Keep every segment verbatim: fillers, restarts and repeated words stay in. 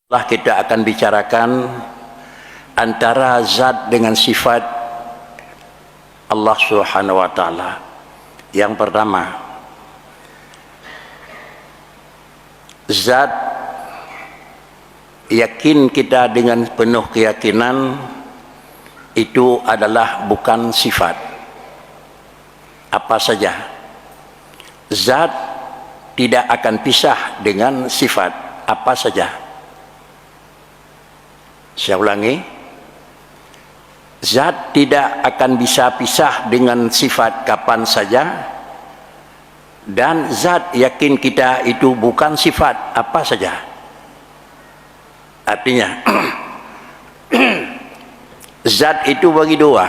Lah kita akan bicarakan antara zat dengan sifat Allah Subhanahu wa Taala. Yang pertama, zat, yakin kita dengan penuh keyakinan, itu adalah bukan sifat. Apa saja. Zat tidak akan pisah dengan sifat. Apa saja. Saya ulangi, zat tidak akan bisa pisah dengan sifat kapan saja, dan zat, yakin kita, itu bukan sifat apa saja. Artinya, zat itu bagi dua.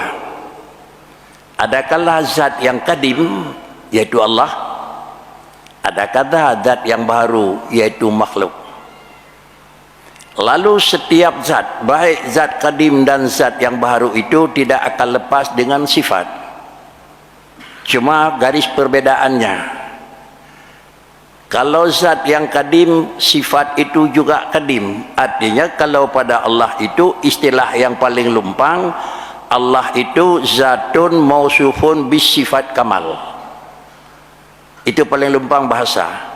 Adakala zat yang kadim, yaitu Allah, adakala zat yang baru, yaitu makhluk. Lalu setiap zat, baik zat kadim dan zat yang baru itu tidak akan lepas dengan sifat. Cuma garis perbedaannya, kalau zat yang kadim, sifat itu juga kadim. Artinya, kalau pada Allah itu, istilah yang paling lumpang, Allah itu zatun mausufun bis sifat kamal. Itu paling lumpang bahasa.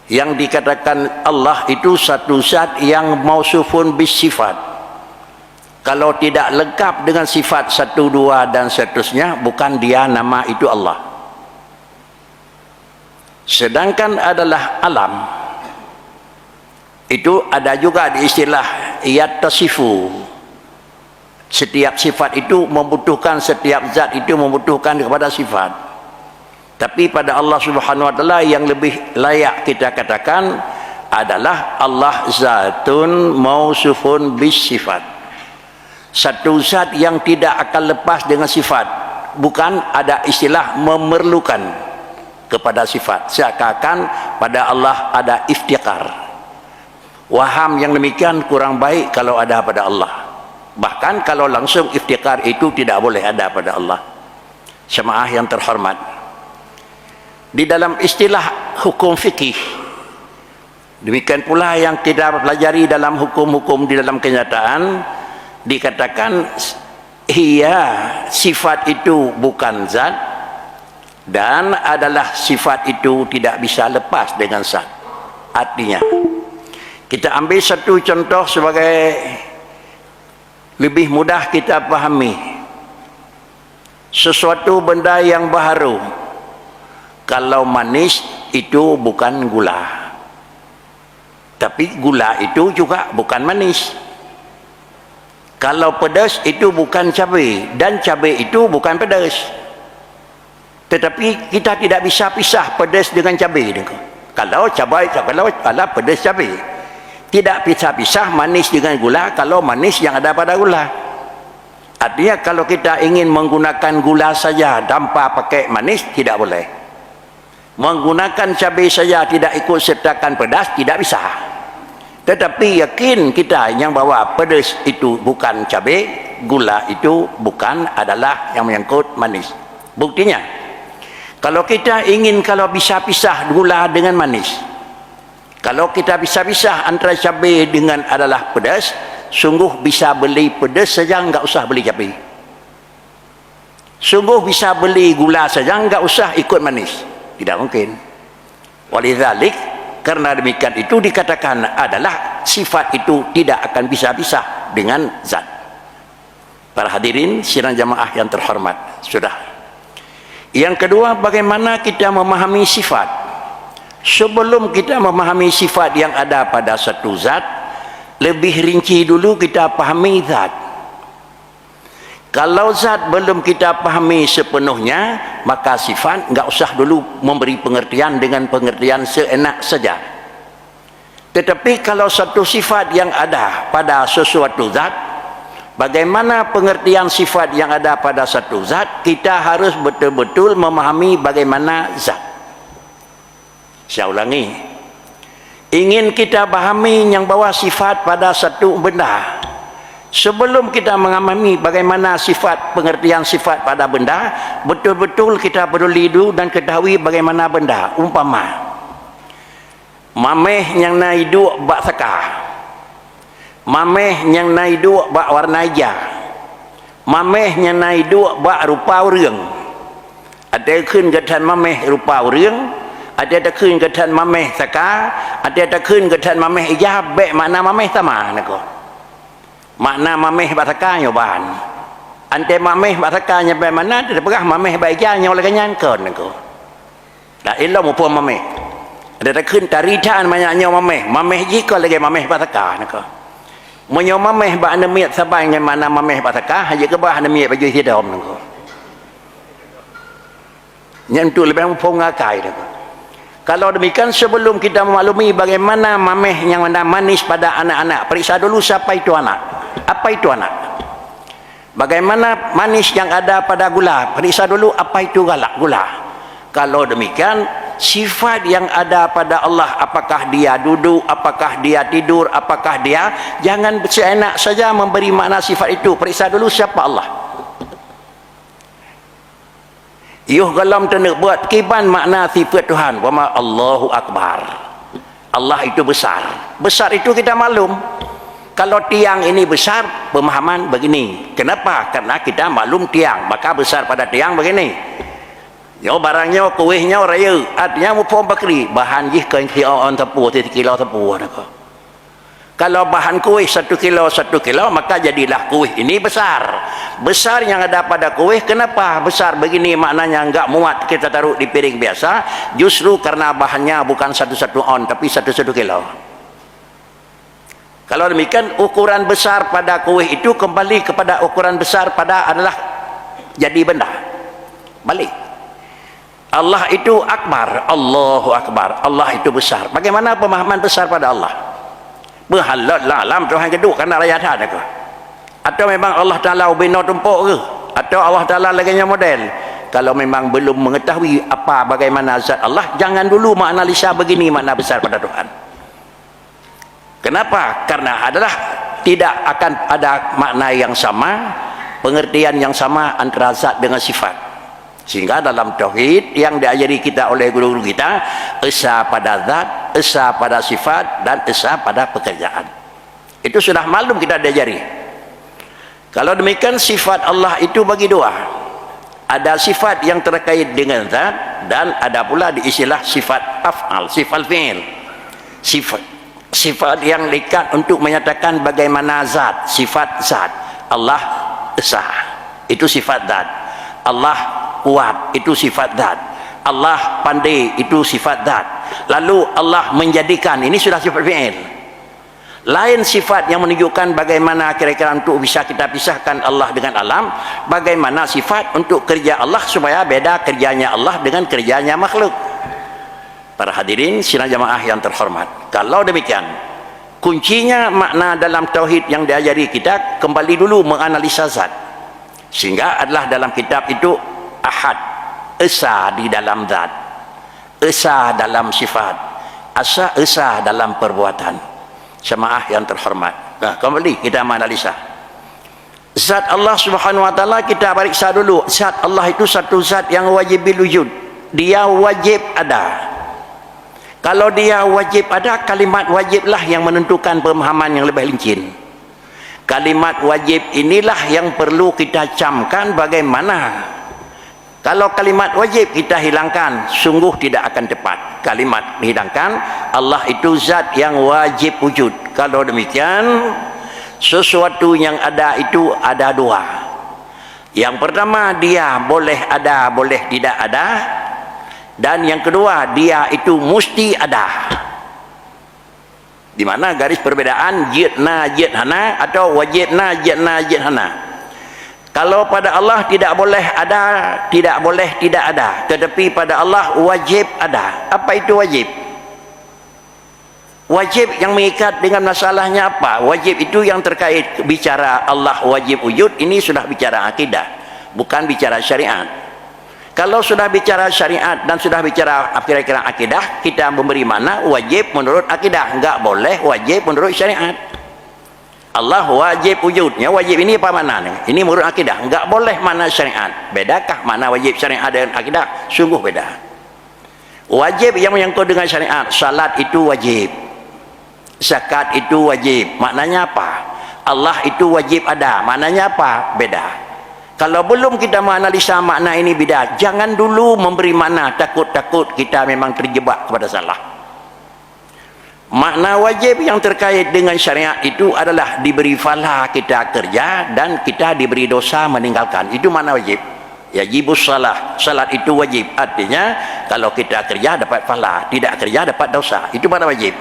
Yang dikatakan Allah itu satu zat yang mausufun bis sifat. Kalau tidak lengkap dengan sifat satu, dua, dan seterusnya, bukan dia nama itu Allah. Sedangkan adalah alam, itu ada juga di istilah yattasifu. Setiap sifat itu membutuhkan, setiap zat itu membutuhkan kepada sifat. Tapi pada Allah Subhanahu wa Taala, yang lebih layak kita katakan adalah Allah zatun mausufun bis sifat. Satu zat yang tidak akan lepas dengan sifat. Bukan ada istilah memerlukan kepada sifat. Seakan-akan pada Allah ada iftiqar. Waham yang demikian kurang baik kalau ada pada Allah. Bahkan kalau langsung iftiqar itu tidak boleh ada pada Allah. Jemaah yang terhormat, di dalam istilah hukum fikih, demikian pula yang kita pelajari dalam hukum-hukum di dalam kenyataan, dikatakan, iya, sifat itu bukan zat, dan adalah sifat itu tidak bisa lepas dengan zat. Artinya, kita ambil satu contoh sebagai lebih mudah kita pahami. Sesuatu benda yang baharu, kalau manis, itu bukan gula. Tapi gula itu juga bukan manis. Kalau pedas, itu bukan cabai, dan cabai itu bukan pedas. Tetapi kita tidak bisa pisah pedas dengan cabai. Kalau cabai, kalau ala pedas cabai. Tidak bisa pisah manis dengan gula kalau manis yang ada pada gula. Artinya, kalau kita ingin menggunakan gula saja tanpa pakai manis, tidak boleh. Menggunakan cabai saja tidak ikut sertakan pedas, tidak bisa. Tetapi yakin kita yang bahwa pedas itu bukan cabai, gula itu bukan adalah yang menyangkut manis. Buktinya, kalau kita ingin, kalau bisa pisah gula dengan manis, kalau kita bisa pisah antara cabai dengan adalah pedas, sungguh bisa beli pedas saja, enggak usah beli cabai. Sungguh bisa beli gula saja, enggak usah ikut manis. Tidak mungkin. Walidzalik, karena demikian itu dikatakan adalah sifat itu tidak akan bisa pisah dengan zat. Para hadirin sidang jamaah yang terhormat, sudah. Yang kedua, bagaimana kita memahami sifat? Sebelum kita memahami sifat yang ada pada satu zat, lebih rinci dulu kita pahami zat. Kalau zat belum kita pahami sepenuhnya, maka sifat enggak usah dulu memberi pengertian dengan pengertian seenak saja. Tetapi kalau satu sifat yang ada pada sesuatu zat, bagaimana pengertian sifat yang ada pada satu zat, kita harus betul-betul memahami bagaimana zat. Saya ulangi, ingin kita pahami nyang bahwa sifat pada satu benda. Sebelum kita memahami bagaimana sifat, pengertian sifat pada benda, betul-betul kita peduli dulu dan ketahui bagaimana benda. Umpama, mameh nyang na iduek bak saka. Maméh nyang na iduek bak warna ija. Maméh nyang na iduek bak rupa ureuëng. Até kheun geutan maméh rupa ureuëng, até takheun geutan maméh saka, até takheun geutan maméh ija, bék makna maméh sama, nako. Makna maméh bak saka nyoe ban. Até maméh bak saka nyoe ban makna teupeugah maméh bak ija nyoe lagée nyan kon, nako. Dak ilom muphom maméh. Ada takheun tari that manyak nyoe maméh. Maméh jih kon lagée maméh bak saka, nako. Meunyoe maméh bak aneuk miet saban ngon makna maméh bak saka, hana jeuet keubah aneuk miet bajée sidom, nako. Nyan untuk leubeh muphom ngakai, nako. Kalau demikian, sebelum kita memaklumi bagaimana maméh nyang na manis pada anak-anak, periksa dulu siapa itu anak. Apa itu anak? Bagaimana manis yang ada pada gula? Periksa dulu apa itu galak, gula. Kalau demikian, sifat yang ada pada Allah, apakah dia duduk, apakah dia tidur, apakah dia, jangan seenak saja memberi makna sifat itu. Periksa dulu siapa Allah. Yoh gohlom teuneuk buet kiban makna sifat Tuhan, umpama Allahu Akbar. Allah itu besar. Besar itu kita maklum. Kalau tiang ini besar, pemahaman begini. Kenapa? Karena kita maklum tiang, maka besar pada tiang begini. Nyoe barang nyoe, kuéh nyoe rayeuk, artinya muphom bakri, bahan jih kon siôn teupeu, sikilo teupeu, nako. Kalau bahan kuéh satu kilo, satu kilo, maka jadilah kuéh ini besar. Besar yang ada pada kuéh, kenapa besar begini? Maknanya enggak muat kita taruh di piring biasa, justru karena bahannya bukan satu-satu on, tapi satu-satu kilo. Kalau demikian, ukuran besar pada kuéh itu kembali kepada ukuran besar pada adalah jadi benda. Balik. Allah itu akbar, Allahu Akbar, Allah itu besar. Bagaimana pemahaman besar pada Allah? Meuhalot lam alam Tuhan keuduk kana raya that ke? Atau memang Allah Taala ubé noe tumpok ke? Atau Allah Taala lagée nyoe model? Kalau memang belum mengetahui apa bagaimana zat Allah, jangan dulu menganalisa begini makna besar pada Tuhan. Kenapa? Karena adalah tidak akan ada makna yang sama, pengertian yang sama antara zat dengan sifat. Sehingga dalam tauhid yang diajari kita oleh guru-guru kita, esa pada zat, esa pada sifat, dan esa pada pekerjaan. Itu sudah maklum kita diajari. Kalau demikian, sifat Allah itu bagi dua. Ada sifat yang terkait dengan zat dan ada pula diistilah sifat af'al, sifat fi'il. Sifat, sifat yang diikat untuk menyatakan bagaimana zat, sifat zat. Allah esa, itu sifat zat. Allah kuat, itu sifat zat. Allah pandai, itu sifat zat. Lalu Allah menjadikan, ini sudah sifat fi'il. Lain sifat yang menunjukkan bagaimana kira-kira untuk bisa kita pisahkan Allah dengan alam, bagaimana sifat untuk kerja Allah supaya beda kerjanya Allah dengan kerjanya makhluk. Para hadirin sidang jamaah yang terhormat, kalau demikian, kuncinya makna dalam tauhid yang diajari kita kembali dulu menganalisa zat. Sehingga adalah dalam kitab itu ahad, esa di dalam zat, esa dalam sifat, asa esa dalam perbuatan. Jamaah yang terhormat. Nah, kembali kita menganalisa. Zat Allah Subhanahu wa Taala kita periksa dulu. Zat Allah itu satu zat yang wajib bil wujud. Dia wajib ada. Kalau dia wajib ada, kalimat wajiblah yang menentukan pemahaman yang lebih lincin. Kalimat wajib inilah yang perlu kita camkan bagaimana. Kalau kalimat wajib kita hilangkan, sungguh tidak akan tepat. Kalimat dihilangkan, Allah itu zat yang wajib wujud. Kalau demikian, sesuatu yang ada itu ada dua. Yang pertama, dia boleh ada, boleh tidak ada. Dan yang kedua, dia itu mesti ada. Di mana garis perbedaan jeuet na, jeuet hana, atau wajib na, jeuet na, jeuet hana? Kalau pada Allah tidak boleh ada, tidak boleh tidak ada, tetapi pada Allah wajib ada. Apa itu wajib? Wajib yang mengikat dengan masalahnya apa? Wajib itu yang terkait bicara Allah wajib wujud, ini sudah bicara akidah, bukan bicara syariat. Kalau sudah bicara syariat dan sudah bicara kira-kira akidah, kita memberi makna wajib menurut akidah, enggak boleh wajib menurut syariat. Allah wajib wujudnya, wajib ini apa maknanya? Ini menurut akidah, enggak boleh makna syariat. Bedakah makna wajib syariat dengan akidah? Sungguh beda. Wajib yang menyangkut dengan syariat, salat itu wajib. Zakat itu wajib. Maknanya apa? Allah itu wajib ada. Maknanya apa? Beda. Kalau belum kita menganalisa makna ini beda, jangan dulu memberi makna takut-takut kita memang terjebak kepada salah. Makna wajib yang terkait dengan syariat itu adalah diberi pahala kita kerja dan kita diberi dosa meninggalkan. Itu makna wajib. Yajibus salah, salat itu wajib. Artinya, kalau kita kerja dapat pahala, tidak kerja dapat dosa. Itu makna wajib.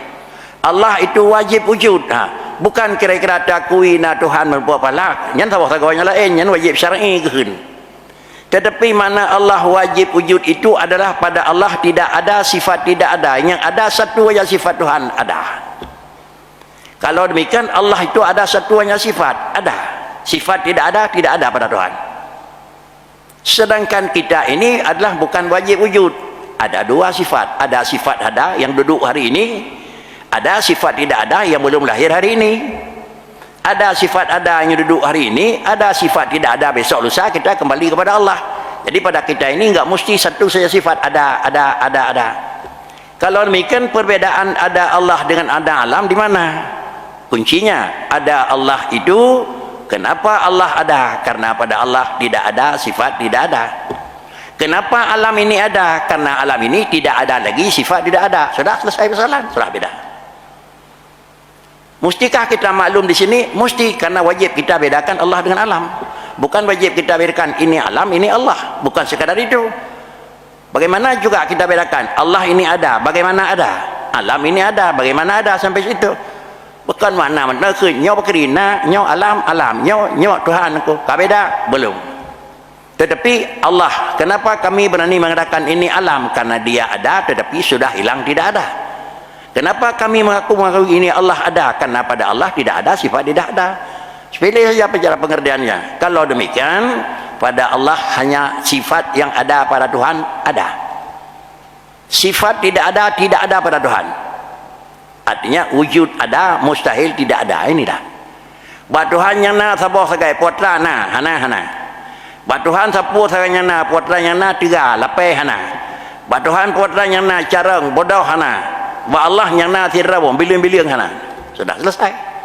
Allah itu wajib wujud. Ha, bukan kira-kira takui na Tuhan meupeupahala. Nyan saboh sagoe nyang laén, nyan wajib syar'i keuheun. Tetapi makna Allah wajib wujud itu adalah pada Allah tidak ada sifat tidak ada. Yang ada satu saja sifat Tuhan ada. Kalau demikian, Allah itu ada satu hanya sifat, ada. Sifat tidak ada, tidak ada pada Tuhan. Sedangkan kita ini adalah bukan wajib wujud. Ada dua sifat. Ada sifat ada yang duduk hari ini, ada sifat tidak ada yang belum lahir hari ini. Ada sifat ada yang duduk hari ini, ada sifat tidak ada besok lusa, kita kembali kepada Allah. Jadi pada kita ini enggak mesti satu saja sifat ada, ada, ada, ada. Kalau demikian, perbedaan ada Allah dengan ada alam di mana? Kuncinya, ada Allah itu, kenapa Allah ada? Karena pada Allah tidak ada sifat tidak ada. Kenapa alam ini ada? Karena alam ini tidak ada lagi sifat tidak ada. Sudah selesai persoalan, sudah beda. Mustikah kita maklum di sini? Musti, karena wajib kita bedakan Allah dengan alam. Bukan wajib kita bedakan ini alam, ini Allah. Bukan sekadar itu. Bagaimana juga kita bedakan Allah ini ada, bagaimana ada? Alam ini ada, bagaimana ada sampai situ? Bukan makna meunan keu nyoe bukri na, nyoe alam, alam, nyoe, nyoe Tuhan ku. Ka beda? Belum. Tetapi Allah, kenapa kami berani mengatakan ini alam? Karena dia ada, tetapi sudah hilang tidak ada. Kenapa kami mengaku-mengaku ini Allah ada? Karena pada Allah tidak ada sifat tidak ada. Sepele saja cara pengertiannya. Kalau demikian, pada Allah hanya sifat yang ada pada Tuhan ada. Sifat tidak ada, tidak ada pada Tuhan. Artinya, wujud ada, mustahil tidak ada. Inilah. Bak Tuhan nyang na saboh sagai, putra na, hana, hana. Bak Tuhan sapeue sagai nyang na, putra nyang na, tiga, lapeh, hana. Bak Tuhan putra nyang na, carông, bodoh, hana. Bak Allah nyang na, sidroe, bileueng-bileueng, hana. Sudah selesai.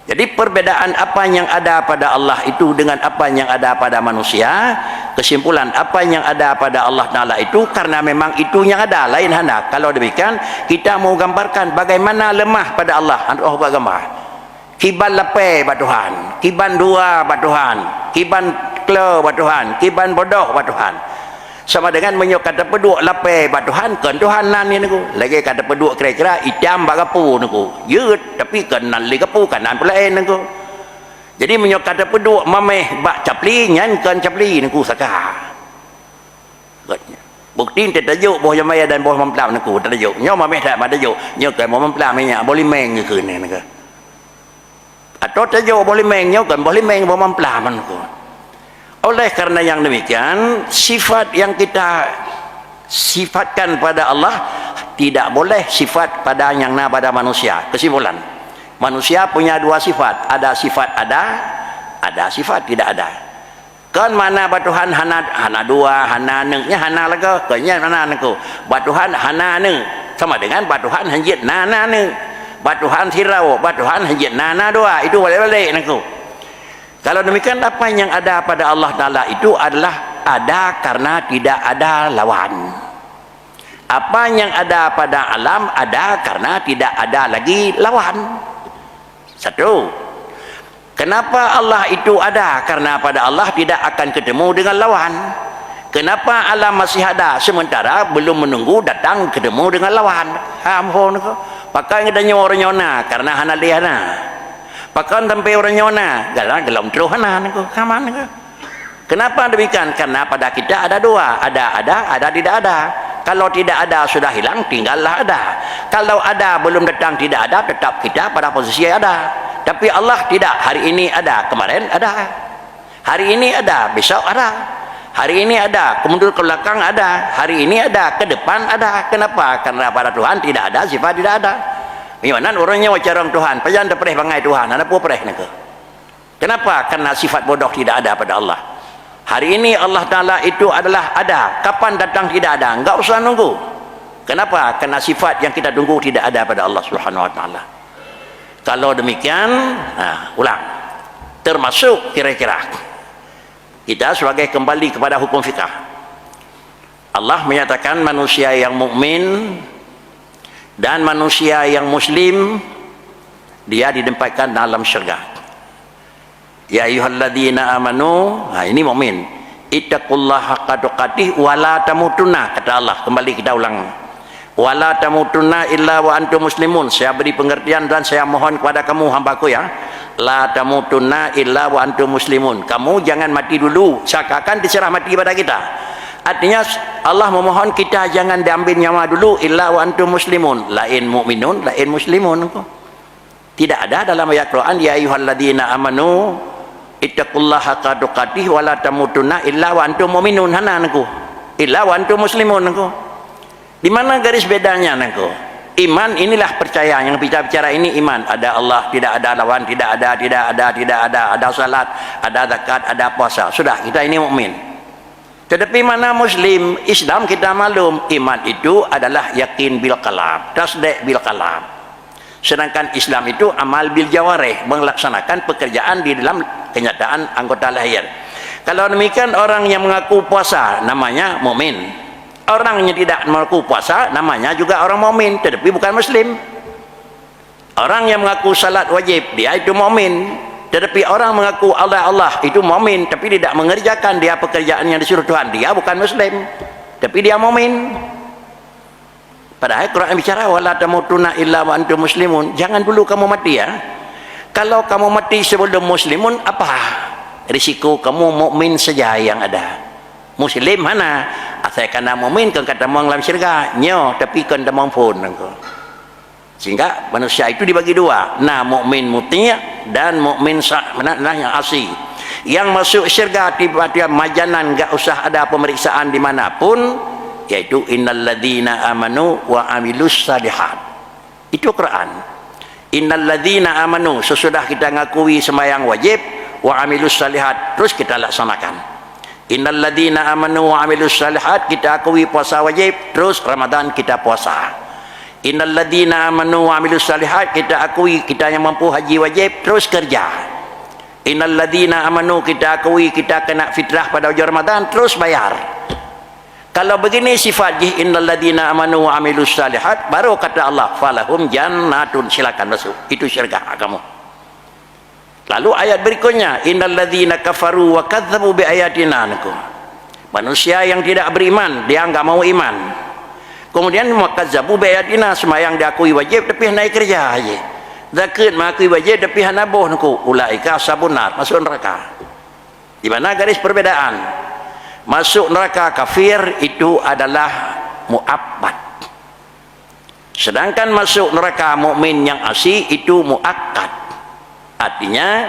Jadi, perbedaan apa yang ada pada Allah itu dengan apa yang ada pada manusia, kesimpulan apa yang ada pada Allah Ta'ala itu karena memang itu yang ada, lain hana. Kalau demikian, kita mau gambarkan bagaimana lemah pada Allah, Allah buat gambar. Kiban lapeh bak Tuhan, kiban dua bak Tuhan, kiban klo bak Tuhan, kiban bodoh bak Tuhan. Sama dengan meunyoe ka tapeuduek lapeh bak Tuhan, kon Tuhan nan nyan Teungku. Lagèe ka tapeuduek kira-kira itam bak gapu Teungku. Jeuet, tapi kon nan lé gapu, ka nan peulaén Teungku. Jadi meunyoe ka tapeuduek mamèh bak capli, nyan kon capli Teungku saka. Bukti teutajok boh jambayé dan boh mamplam Teungku, teutajok. Nyoe mamèh that bak tajok, nyoe kon boh mamplam nyan, boh limeng geukheun nyan Teungku. Atau tajok boh limeng nyoe kon boh limeng boh mamplam Teungku. Oleh karena yang demikian, sifat yang kita sifatkan pada Allah tidak boleh sifat pada yang na pada manusia. Kesimpulan, manusia punya dua sifat, ada sifat ada, ada sifat tidak ada. Kon makna bak Tuhan hana, hana dua, hana aneuk, nyan hana lagèe, kon nyan hana Teungku. Bak Tuhan hana aneuk, sama dengan bak Tuhan hanjeuet na, na aneuk. Bak Tuhan sidroe, bak Tuhan hanjeuet na, na dua. Itu balik-balik Teungku. Kalau demikian, apa yang ada pada Allah Ta'ala itu adalah ada karena tidak ada lawan. Apa yang ada pada alam ada karena tidak ada lagi lawan. Satu. Kenapa Allah itu ada? Karena pada Allah tidak akan ketemu dengan lawan. Kenapa alam masih ada sementara belum menunggu datang ketemu dengan lawan? Ham hon ko. Pakon geutanyoe uroe nyoe na karena hana lé hana. Pakon sampai uroe nyoe na karena golom troh hana ko. Kaman ko. Kenapa demikian? Karena pada kita ada dua, ada ada, ada tidak ada. Kalau tidak ada sudah hilang, tinggallah ada. Kalau ada belum datang tidak ada, tetap kita pada posisi ada. Tapi Allah tidak, hari ini ada, kemarin ada. Hari ini ada, besok ada. Hari ini ada, kemudian ke belakang ada. Hari ini ada, ke depan ada. Kenapa? Karena pada Tuhan tidak ada sifat tidak ada. Meunyoe nan ureuëng nyoe carông Tuhan, pajan teupreh bangai Tuhan, hana peue preh nangkeuh. Kenapa? Karena sifat bodoh tidak ada pada Allah. Hari ini Allah Ta'ala itu adalah ada. Kapan datang tidak ada. Enggak usah nunggu. Kenapa? Karena sifat yang kita tunggu tidak ada pada Allah Subhanahu Wa Ta'ala. Kalau demikian, nah, ulang. Termasuk kira-kira kita sebagai kembali kepada hukum fikah. Allah menyatakan manusia yang mukmin dan manusia yang muslim, dia ditempatkan dalam syurga. Ya ayyuhalladzina amanu, ha, ini mukmin. Ittaqullaha haqqa tuqatih wa la tamutunna, kata Allah. Kembali kita ulang. Wa la tamutunna illa wa antum muslimun. Saya beri pengertian dan saya mohon kepada kamu, hamba-Ku, ya. La tamutunna illa wa antum muslimun. Kamu jangan mati dulu, seakan-akan diserah mati pada kita. Artinya, Allah memohon kita jangan diambil nyawa dulu, illa wa antum muslimun. Lain mukminun, lain muslimun. Tidak ada dalam ayat Quran, "Ya ayyuhalladzina amanu ittaqullaha haqqa tuqatih wa la tamutunna illa wa antum mu'minun." Hana, Teungku. "Illa wa antum muslimun," Teungku. Di mana garis bedanya, Teungku? Iman inilah percaya, yang kita bicara ini iman. Ada Allah, tidak ada lawan, tidak ada, tidak ada, tidak ada. Ada salat, ada zakat, ada puasa. Sudah, kita ini mukmin. Tetapi mana muslim? Islam kita maklum, iman itu adalah yakin bil qalb, tasdik bil qalb. Sedangkan Islam itu amal bil jawarih, melaksanakan pekerjaan di dalam kenyataan anggota lahir. Kalau demikian, orang yang mengaku puasa namanya mukmin. Orang yang tidak mengaku puasa namanya juga orang mukmin, tetapi bukan muslim. Orang yang mengaku salat wajib, dia itu mukmin. Tetapi orang mengaku Allah, Allah, itu mukmin, tapi tidak mengerjakan dia pekerjaan yang disuruh Tuhan, dia bukan muslim, tapi dia mukmin. Padahal Quran bicara, "Wa la tamutunna illa wa antum muslimun." Jangan dulu kamu mati, ya. Kalau kamu mati sebelum muslimun, apa risiko kamu mukmin saja yang ada? Muslim hana, asai kana mukmin kon ka tamong lam syurga, nyoe tapi kon tamong phon nangko. Sehingga manusia itu dibagi dua, na mukmin muti' dan mukmin sa-, na, na yang asi. Yang masuk syurga tiba-tiba majanan, enggak usah ada pemeriksaan di mana pun, yaitu innalladzina amanu wa amilus salihat. Itu Quran. Innalladzina amanu, sesudah kita ngakui sembahyang wajib, wa amilus salihat, terus kita laksanakan. Innalladzina amanu wa amilus salihat, kita akui puasa wajib, terus Ramadan kita puasa. Innalladzina amanu wa amilus salihat, kita akui kita yang mampu haji wajib, terus kerja. Innalladzina amanu, kita akui kita kena fitrah pada ujoe Ramadan, terus bayar. Kalau begini sifat jih, innalladzina amanu wa amilus salihat, baru kata Allah, "Falahum jannatun," silakan masuk. Itu syurga kamu. Lalu ayat berikutnya, "Innalladzina kafaru wa kadzdzabu bi ayatina," Teungku. Manusia yang tidak beriman, dia enggak mau iman. Kemudian, "wa kadzdzabu bi ayatina," sembahyang diakui wajib, tapi hana kerja aja. Zakat mengakui wajib, tapi hana boh, Teungku. "Ulaika ashabun nar," masuk neraka. Di mana garis perbedaan? Masuk neraka kafir itu adalah muabbad. Sedangkan masuk neraka mukmin yang asi itu muakkad. Artinya,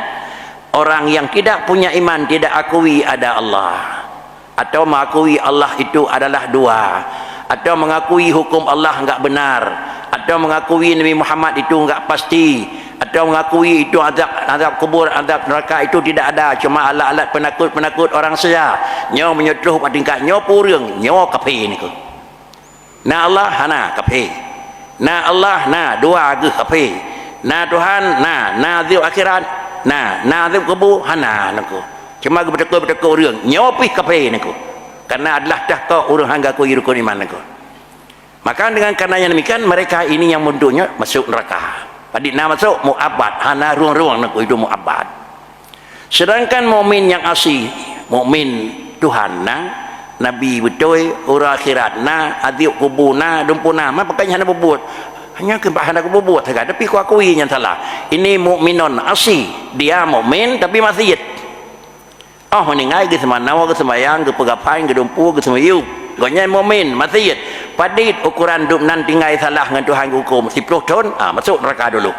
orang yang tidak punya iman, tidak akui ada Allah, atau mengakui Allah itu adalah dua, atau mengakui hukum Allah enggak benar, atau mengakui Nabi Muhammad itu enggak pasti, atau mengakui itu azab, azab kubur, azab neraka itu tidak ada, cuma alat-alat penakut-penakut orang saja. Nyoe meunyoe troh bak tingkat nyoe peureung, nyoe kafé niko. Na Allah hana, kafé. Na Allah na, dua geuh, kafé. Na Tuhan na, na adeueb akhirat na, na adeueb kubu hana, niko. Cuma geubeuteuka-beuteuka ureuëng, nyoe pih kafé, niko. Karena adalah tahta ureuëng hana geuakui rukun iman, niko. Maka dengan karena yang demikian, mereka ini yang mundur nyoe masuk neraka. Padit na masuk, muabbad, hana rueng-rueng, niko, itu muabbad. Sedangkan mukmin nyang asi, mukmin Tuhan na, Nabi beutôi, uroe akhirat na, adeueb kubu na, dumpeue na, ma pakon hana bubuet? Hanya keu hana kububuet sagai, tapi kuakui nyan salah. Ini mukminun asi, dia mukmin tapi maksiet. Oh, meuninggai geuseumanoe, geuseumbayang, geupeugah phan, geudumpeue, geuseumiyueb. Gobnyan mukmin, maksiet. Padit ukuran dum nan tinggai salah ngon Tuhan geuhuköm, siploh thon, ah, masuk neraka dulu.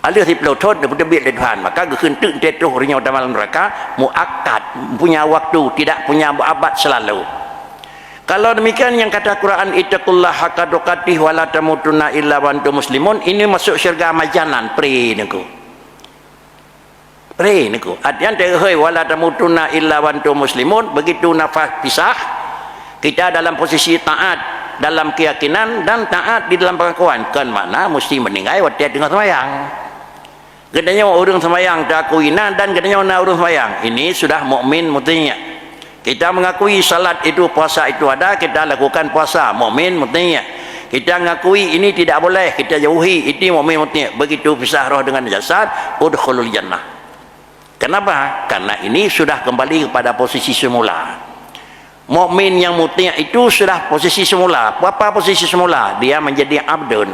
Aleuh siploh thon neupeuteubiet lé Tuhan, maka geukheun teuk teuh troh uroe nyoe dalam neraka, muakkad, punya waktu, tidak punya abad selalu. Kalau demikian, yang kata Quran, "Ittaqullaha haqqa tuqatih wa la tamutunna illa wa antum muslimun," ini masuk syurga majanan, pri niko. Pri niko. Artinya, teuhôi, "Wa la tamutunna illa wa antum muslimun," begitu nafas pisah, kita dalam posisi taat dalam keyakinan dan taat di dalam pengakuan. Kon makna mesti meuninggai watée teungoh seumayang. Geutanyoe ureuëng seumayang, taakui na, dan geutanyoe na ureuëng seumayang. Ini sudah mukmin muti'. Kita mengakui salat itu, puasa itu ada, kita lakukan puasa, mukmin muti'. Kita mengakui ini tidak boleh, kita jauhi, ini mukmin muti'. Begitu pisah roh dengan jasad, udkhulul jannah. Kenapa? Karena ini sudah kembali kepada posisi semula. Mukmin yang muti' itu sudah posisi semula. Apa posisi semula? Dia menjadi abdun.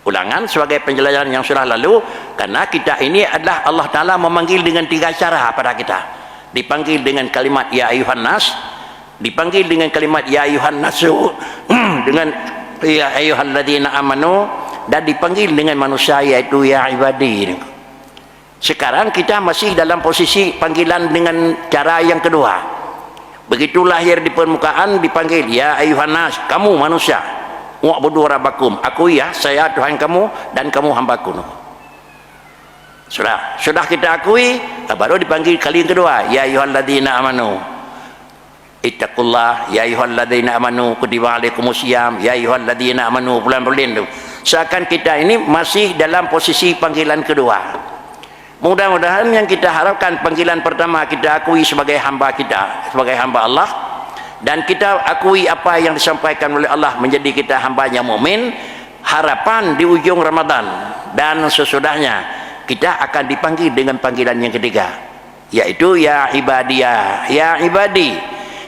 Ulangan sebagai penjelasan yang sudah lalu, karena kita ini adalah Allah Ta'ala memanggil dengan tiga cara pada kita. Dipanggil dengan kalimat ya ayuhan nas, dipanggil dengan kalimat ya ayuhan nasu, dengan ya ayuhalladzina amanu, dan dipanggil dengan manusia, yaitu ya ibadi. Sekarang kita masih dalam posisi panggilan dengan cara yang kedua. Begitu lahir di permukaan, dipanggil, "Ya ayuhan nas, kamu manusia, wa'budu rabbakum, akui ya, saya Tuhan kamu dan kamu hamba-Ku." Sudah, sudah kita akui, baru dipanggil kali yang kedua, "Ya ayuhalladzina amanu, ittaqullah, ya ayuhalladzina amanu, kutiba alaikumus siyam, ya ayuhalladzina amanu," bulan-bulan tu. Seakan kita ini masih dalam posisi panggilan kedua. Mudah-mudahan yang kita harapkan, panggilan pertama kita akui sebagai hamba kita, sebagai hamba Allah, dan kita akui apa yang disampaikan oleh Allah menjadi kita hamba yang mukmin. Harapan di ujung Ramadan dan sesudahnya, kita akan dipanggil dengan panggilan yang ketiga, yaitu, "Ya ibadiyah, ya ibadi,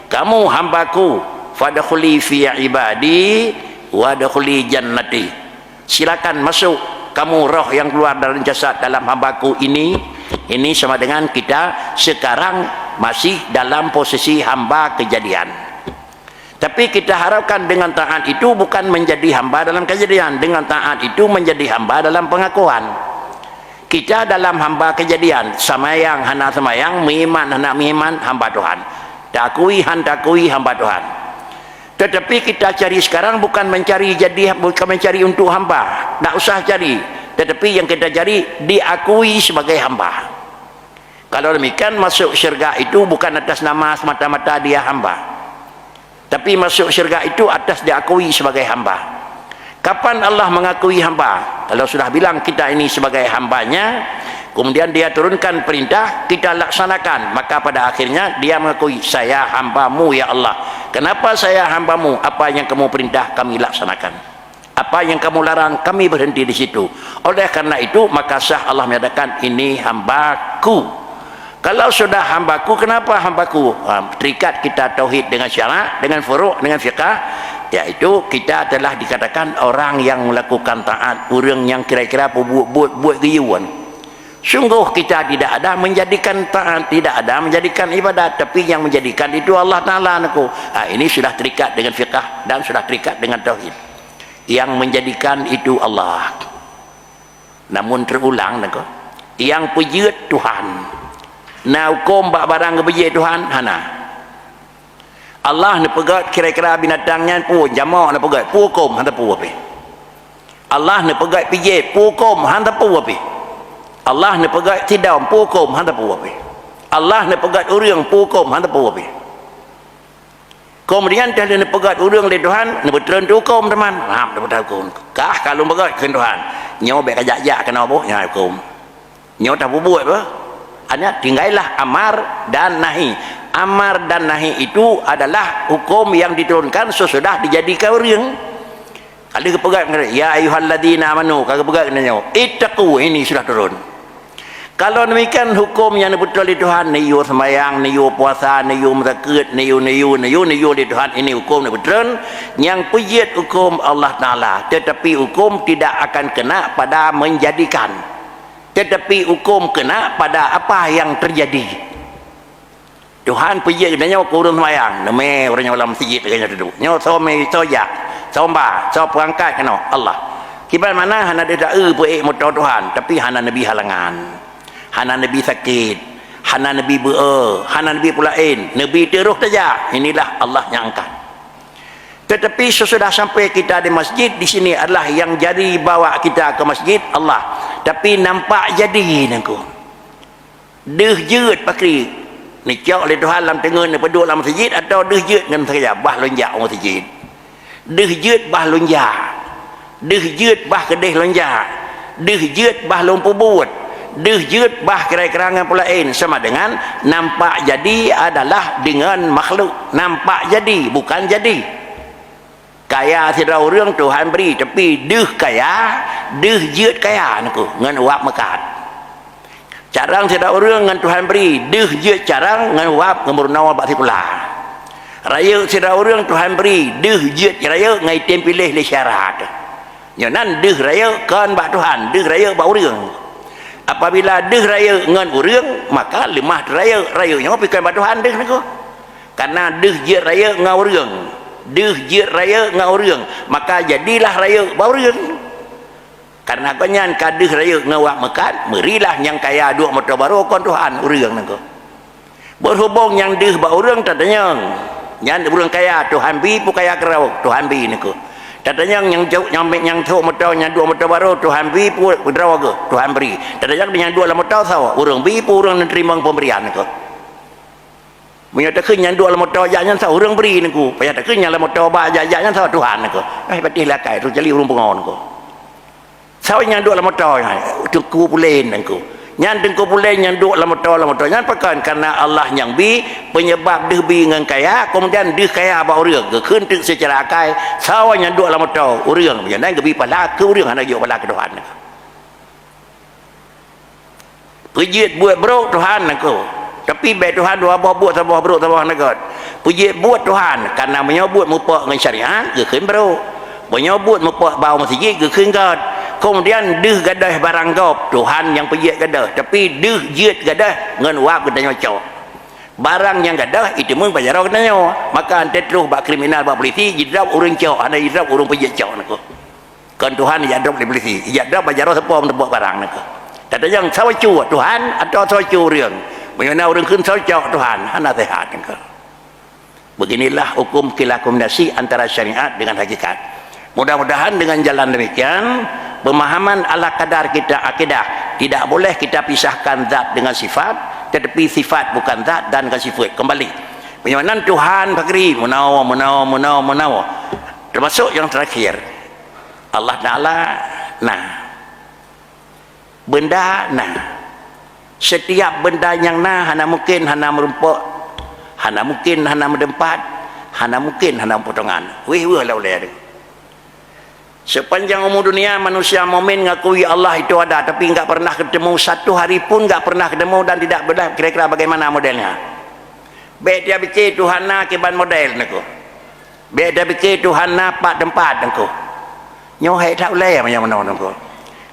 kamu hamba-Ku, fadkhuli fi ibadi, wadkhuli jannati." Silakan masuk kamu roh yang keluar dari jasad dalam hamba-Ku ini. Ini sama dengan kita sekarang masih dalam posisi hamba kejadian. Tapi kita harapkan dengan taat itu bukan menjadi hamba dalam kejadian. Dengan taat itu menjadi hamba dalam pengakuan. Kita dalam hamba kejadian, semayang hana semayang, meuiman hana meuiman, hamba Tuhan. Takui han takui, hamba Tuhan. Tetapi kita cari sekarang bukan mencari jadi, bukan mencari untuk hamba. Tak usah cari. Tetapi yang kita cari diakui sebagai hamba. Kalau demikian, masuk syurga itu bukan atas nama semata-mata dia hamba. Tapi masuk syurga itu atas diakui sebagai hamba. Kapan Allah mengakui hamba? Kalau sudah bilang kita ini sebagai hamba-Nya, kemudian Dia turunkan perintah, kita laksanakan, maka pada akhirnya Dia mengakui, "Saya hamba-Mu, ya Allah. Kenapa saya hamba-Mu? Apa yang Kamu perintah, kami laksanakan. Apa yang Kamu larang, kami berhenti di situ." Oleh karena itu, maka sah Allah menyatakan, "Ini hamba-Ku." Kalau sudah hamba-Ku, kenapa hamba-Ku? Ha, terikat kita tauhid dengan syarak, dengan furuk, dengan fiqah, yaitu kita telah dikatakan orang yang melakukan taat, ureuëng nyang kira-kira peubuet-buet buet geuyue. Sungguh kita tidak ada menjadikan taat, tidak ada menjadikan ibadat, tapi yang menjadikan itu Allah Ta'ala, neuku. Ha, ini sudah terikat dengan fiqah dan sudah terikat dengan tauhid. Yang menjadikan itu Allah. Namun teurulang, neuku, nyang peujeuet Tuhan. Na huköm bak barang geupeujeuet Tuhan? Hana. Allah neupeugét kira-kira binatang nyan peue, jameuk neupeugét, peue huköm? Hana peue pih. Allah neupeugét pijet, peue huköm? Hana peue pih. Allah neupeugét sidom, peue huköm? Hana peue pih. Allah neupeugét ureuëng, peue huköm? Hana peue pih. Kemudian teuh lheueh neupeugét ureuëng lé Tuhan, neupeutreun tu huköm, teuma. Nah, neupeutreun huköm. Kah ka lôn peugét, kheun Tuhan. Nyoe bék kajak-jak keunoe boh, nyan huköm. Nyoe tapeubuet beuh. Hanya tinggailah amar dan nahi. Amar dan nahi itu adalah huköm yang diturunkan sesudah dijadikan ureuëng. Ka lheueh geupeugét, "Ya ayyuhalladzina amanu," ka geupeugét nyoe, "ittaqu," ini sudah turun. Kalau demikian huköm nyang neubeutôi lé Tuhan, neuyue seumayang, neuyue puasa, neuyue meuzakeuet, neuyue, neuyue, neuyue, neuyue lé Tuhan, ini huköm neubeutôi, nyang peujeuet huköm Allah Ta'ala, tetapi huköm tidak akan kena pada menjadikan, tetapi huköm kena pada apa yang terjadi. Tuhan peujeuet geutanyoe keu ureuëng seumayang, neumé ureuëng nyoe lam meuseujid lagée nyoe dudoe. Nyoe soe mé, soe jak, soe ba, soe peurangkat keunoe? Allah. Kiban mana hana deuh taeu peuék meutoe Tuhan, tapi hana neubi halangan. Hana neubi sakét, hana neubi beu-e, hana neubi peulaén, neubi teurôh tajak. Inilah Allah nyang angkat. Tetapi sesudah sampai kita di masjid, di sini adalah yang jadi bawa kita ke masjid, Allah. Tapi nampak jadi, neuku. Deuh jeuet pakri. Neucok lé Tuhan lam teungeut neupeuduek lam meuseujid, atawa deuh jeuet ngon saja bah lôn jak u meuseujid. Deuh jeuet bah lôn jak. Deuh jeuet bah keudeh lôn jak. Deuh jeuet bah lôn peubuet, deuh jeuet bah kira-kira ngon peulaén, sama dengan nampak jadi adalah dengan makhluk. Nampak jadi, bukan jadi. Kaya sidroe ureuëng Tuhan bri, tapi deuh kaya, deuh jeuet kaya niko ngon uap meukat. Carông sidroe ureuëng ngon Tuhan bri, deuh jeuet carông ngon uap ngon meurunoe bak sikula. Rayeuk sidroe ureuëng Tuhan bri, deuh jeuet rayeuk ngon item piléh lé syarat. Nyoe nan deuh rayeuk kon bak Tuhan, deuh rayeuk bak ureuëng. Apabila deuh rayeuk ngon ureuëng, maka leumah rayeuk. Rayeuk nyoe pi kon bak Tuhan deuh niko. Karena deuh jeuet rayeuk ngon ureuëng. Deuh jeuet rayeuk ngon ureuëng, maka jadilah rayeuk bak ureuëng. Karena gobnyan ka deuh rayeuk ngon uap meukat, meurilah nyang kaya duek moto barô kon Tuhan ureuëng niko. Berhubung nyang deuh bak ureuëng tatanyong, nyan ureuëng kaya Tuhan bi peue kaya keurau Tuhan bi niko. Tatanyong nyang jauh nyang, nyang thok moto nyang duek moto barô Tuhan bi peue droe geuh Tuhan bri. Tatanyong nyang duek lam moto soe ureuëng bi peue ureuëng neuteurimong pemberian niko. Meunyoe takheun nyang duek lam moto jak nyan soe ureuëng bri niko. Payah takheun nyang lam moto ba jak jak nyan soe Tuhan niko. Eh, patéh lakai tu jali ureuëng pungo niko. Sawa nyang duek lam moto nyan, Teungku Pulen niko. Nyan Teungku Pulen nyang duek lam moto, lam moto. Nyan pakon karena Allah nyang bi, penyebab deuh bi ngon kaya, kemudian deuh kaya bak ureuëng. Geukheun teuk seucara akai, sawa nyang duek lam moto, ureuëng. Nyan geubi pahala keu ureuëng, hana geujok pahala keu Tuhan. Peujeuet buet brok Tuhan niko. Tapi bék Tuhan dua boh buet, saboh brok, saboh hana göt. Peujeuet buet Tuhan, karena meunyoe buet mupok ngon syariat, geukheun brok. Meunyoe buet mupok bau meuseujid, geukheun göt. Kemudian deuh gadôh barang gob, Tuhan nyang peujeuet gadôh. Tapi deuh jeuet gadôh ngon uap geutanyoe cok. Barang nyang gadôh, iteumeung bak jaroe geutanyoe. Maka 'an teuh troh bak kriminal, bak polisi, jidrop ureuëng cok, hana jidrop ureuëng peujeuet cok niko. Kon Tuhan ijak drop lé polisi, ijak drop bak jaroe seupôt neupok barang niko. Tatanyong sawa cok Tuhan atawa sawa cok ureuëng. Meunyoe na ureuëng kheun sawa cok Tuhan, hana seuhat niko. Beginilah hukum kilakombinasi antara syariat dengan hakikat. Mudah-mudahan dengan jalan demikian, pemahaman ala kadar kita akidah, tidak boleh kita pisahkan zat dengan sifat, tetapi sifat bukan zat dan dengan sifat. Kembali. Meunyoe nan Tuhan pakri, meunawa, meunawa, meunawa, meunawa. Termasuk yang terakhir. Allah Taala na. Beunda na. Setiap beunda nyang na hana mungkin hana meurumpok, hana mungkin hana meudeumpat, hana mungkin hana meupotongan. Wéh-wéh lah ulée tu. Sepanjang umu dunia manusia mukmin ngakui Allah itu ada, tapi enggak pernah ketemu, satu hari pun enggak pernah ketemu dan tidak pernah kira-kira bagaimana modelnya. Bék dia pikir Tuhan na kiban model niko. Bék dia pikir Tuhan na pat teumpat niko. Nyoe hai that ulée meunyoe meunoe niko.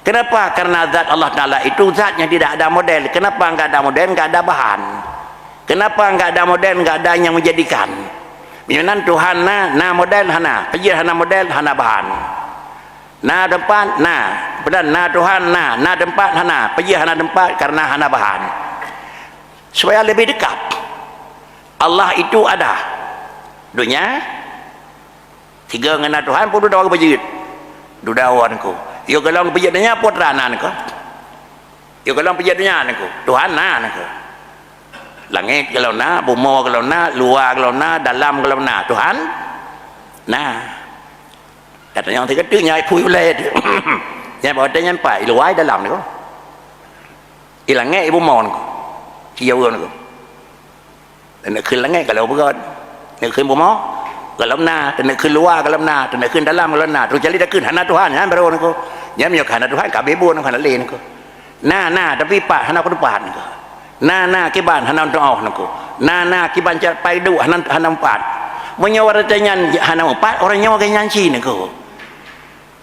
Kenapa? Karena zat Allah Taala itu zat yang tidak ada model. Kenapa enggak ada model? Enggak ada bahan. Kenapa enggak ada model? Enggak ada yang menjadikan. Meunyoe nan Tuhan na, na model hana. Peujeuet hana model, hana bahan. Na teumpat, na. Peue nan na Tuhan, na. Na teumpat, hana. Peujeuet hana teumpat, karena hana bahan. Supaya lebih dekat. Allah itu ada. Dunia, tiga ngon na Tuhan pun duda ureuëng peujeuet. Duda ureuëng niko. Yo golom peujeuet dunia, peue teuma na niko. Yo golom peujeuet dunia niko. Tuhan na niko. Langét golom na, bumoe golom na, luwa golom na, dalam golom na. Tuhan na. Katanyong teukeuteu nyang phui ulée tu. Nyang bak watée nyan pat, i luwa i dalam niko. I langét i bumoe niko. Ci ureuëng niko. Teuneuk kheun langét kalau beugöt. Teuneuk kheun bumoe, golom na. Teuneuk kheun luwa, golom na. Teuneuk kheun dalam, golom na. Terkecuali takheun hana Tuhan, nyan baru niko. Nyan meunyoe hana Tuhan, ka beubuet niko, hana lé niko. Na, na, tapi pat hana kuteumpat niko. Na, na, kiban hana tuoh niko. Na, na, kiban cat pai duek hana, hana meupat. Meunyoe watée nyan hana meupat, ureuëng nyoe geuh nyan ci niko.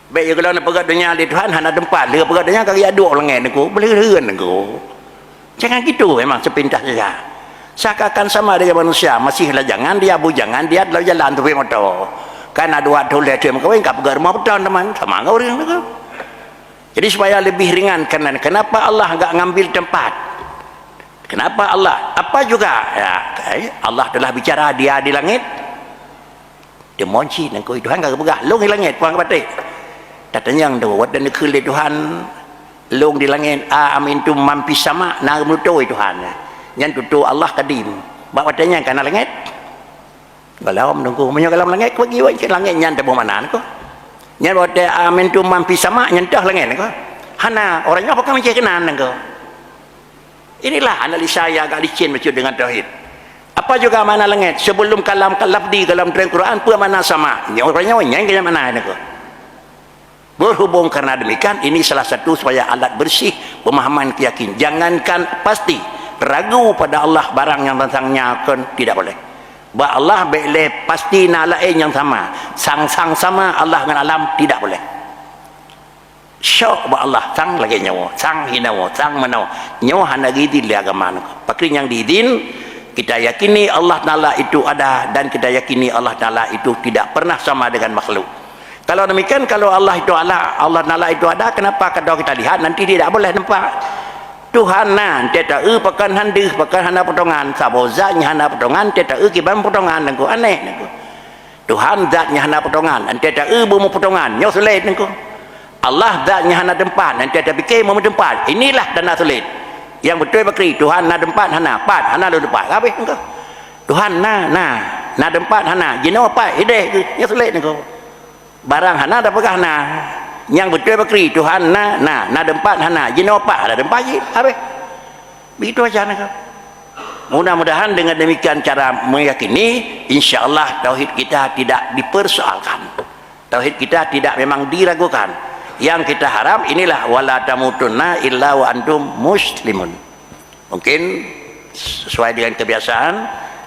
Bék yo golom neupeugah donya lé Tuhan hana teumpat, lheueh peugah donya ka geujak duek u langét niko, beulheueh-lheueh niko. Jangan gitu memang sepintas saja. Seakan-akan sama dengan manusia, masih lajangan dia, bujangan dia, dalam jalan tu moto. Kan ada waktu lé tu meukawen, ka peugah rumoh beutôi teman, sama ngon ureuëng niko. Jadi supaya lebih ringan, karena kenapa Allah enggak ngambil tempat? Kenapa Allah? Apa juga? Ya, eh, Allah telah bicara dia di langit. Deumon cit nangkoi Tuhan ka geupeugah, "Lôn di langét, puang geupatéh." Tatanyong tu, watée neukheun lé Tuhan, "Lôn di langét, a amintum man fis sama," na geumeututoe Tuhan. Nyan tutoe Allah kadim. Bak watée nyan ka na langét? Golom nunggu. Meunyoe golom langét, kuat jiwa cit langét nyan teuboh mana niko. Nyan watée, "A amintum man fis sama," nyan toh langét niko. Hana, orang nyoe apakah menceh keunan nangko? Inilah analisa yang agak licin bacut dengan tauhid. Apa juga makna langét? Sebelum kalam lafzi dalam Quran, peue makna sama? Nyoe orang nyoe nyang kena makna nangko. Berhubung karena demikian, ini salah satu supaya alat bersih pemahaman keyakin. Jangankan pasti, ragu pada Allah barang yang tentangnya pun tidak boleh. Bak Allah bék lé pasti na laén nyang sama. Sang-sang sama Allah ngon alam tidak boleh. Syok bak Allah, sang lagée nyoe, sang hinoe, sang meunoe. Nyoe hana geudin lé agama nyoe. Pakri nyang diidin, kita yakini Allah Taala itu ada dan kita yakini Allah Taala itu tidak pernah sama dengan makhluk. Kalau demikian, kalau Allah itu ada, Allah Taala itu ada, kenapa kalau kita lihat nanti tidak boleh nampak? Tuhan na, entah ta eu pakon han deuh, pakon hana potongan, saboh zat nyang hana potongan, entah ta eu kiban potongan, nangko aneh nangko. Tuhan zat nyang hana potongan, entah ta eu beumu potongan, nyoe sulet nangko. Allah zat nyang hana teumpat, entah ta pike beumu teumpat. Inilah tanda sulet. Yang betul pakri, Tuhan na teumpat hana, pat hana lôn teumpat. Habis nangko. Tuhan na, na, na teumpat hana, jinoe pat hideh, nyoe sulet nangko. Barang hana tapeugah na. Nyang beutôi pakri, Tuhan na, na, na teumpat hana, jinoe pat hana teumpat jih, habéh. Begitu aja nangko. Mudah-mudahan dengan demikian cara meyakini, insya Allah tauhid kita tidak dipersoalkan. Tauhid kita tidak memang diragukan. Yang kita harap inilah, "Wala tamutunna illa wa antum muslimun." Mungkin sesuai dengan kebiasaan,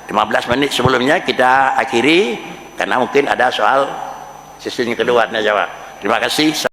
lima belas menit sebelumnya kita akhiri karena mungkin ada soal sesi yang kedua nak jawab. Terima kasih.